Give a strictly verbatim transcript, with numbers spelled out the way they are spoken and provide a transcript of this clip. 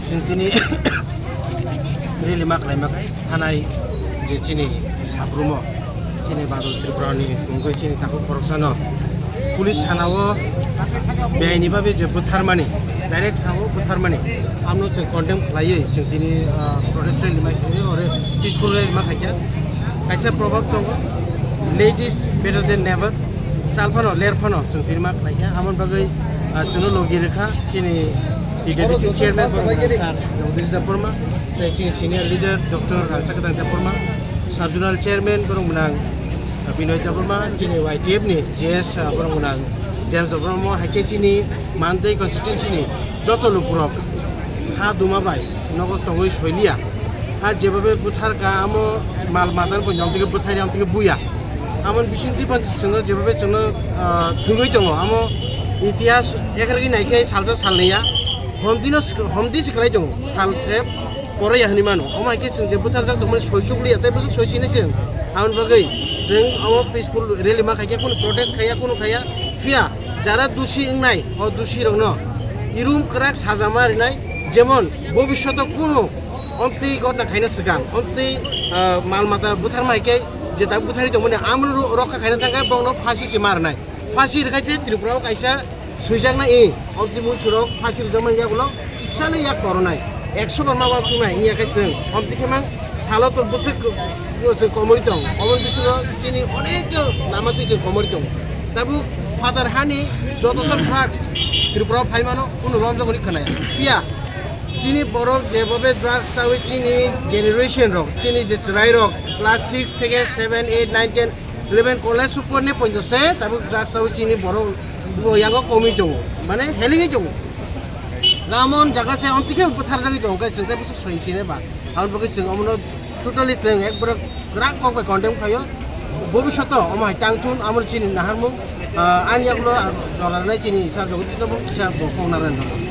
Chwng tini rally ma khlaima khe thanai je chini sabrumo, chini Badal Tripura ni wngwi chini takhuk khoroksano police sana o beaini babe je butharmani, direct sao butharmani, amno chwng condemn khlaiwi chwng tini, ah, protest rally ma khlaiwi ore peaceful rally ma khaikha. Kaisa proverb tongo, "Late is better than never." Sal phano, ler phano chwng tini ma khlaikha. Amoni bagwi, ah, chwngno logi rwkha chini T T D C chairman borok sir Jagadish Debbarma, tei chini senior leader Doctor Rangchakdang Debbarma, sub zonal chairman borok mwnang Binoy Debbarma, chini Y T F ni G S, ah, borok mwnang James Debbarma, hai khe chini Mandai constituency ni joto lukurok ha duma bai nogo tongwi soiliya. Ha jebabe buthar ka amo mal matan bo nyong tike buthai nyong tike buya. Amo bising twi phan chwngno jebabe chwngno, ah, thwngwi tongo. Amo itihas ekragwi naikhe salsa salnwiya. Homdino sik-, homdi siklai tongo. Salse poroya hwnwi mano. Omo hai khe chwng je butharjak tongmani soi chukliya tei bwswk soi sini chwng. Aboni bagwi chwng omo peaceful rally ma khaikhe, kunu protest khaiya, kunu khaiya. Phiya jara dusi wngnai, o dusi rokno irum kwrak saja ma rinai, jemon bobishoto kunu omtwi gotna khaina swkang, omtwi, ah, mal mata butharma hai khe je tak buthari tongmani amoni ro-, rokha khaina thangkhe bongno phasi se ma rinai. Phasi rwkha se Tripura o kaisa swijaknai, i omtwi musurok phasi rwjakmani yagulo kisa le yak koronai. Ekso bar ma uansuknai wngya khe chwng omtwi khe mang salo to bwswk chwng komori tong, omo bisingo chini onek lama twi chwng komori tong. Tabuk phatar hani joto sok drugs Tripura o phai mano, kunu romjak hwnwi khwnai. Phiya chini borok jebobe drugs chawi chini generation rok, chini je chwrai rok class six theke seven, eight, nine, ten, eleven college upor ni poito se tabuk drugs chawi chini borok bo yago komwi tongo, mane helingwi tongo. Ramon jaga se omtwi khe butharjagwi tongo, khe chwng tei bwswk soi sini ba. Aboni bagwi chwng omono totally chwng ekbare kwrak kok bai condemn khaio. Bobishoto omo hai tang thun, amo chini naharmung, ah, ani yagulo jora rwnai chini sir Jagadish no bo kisa bo kok narwknai.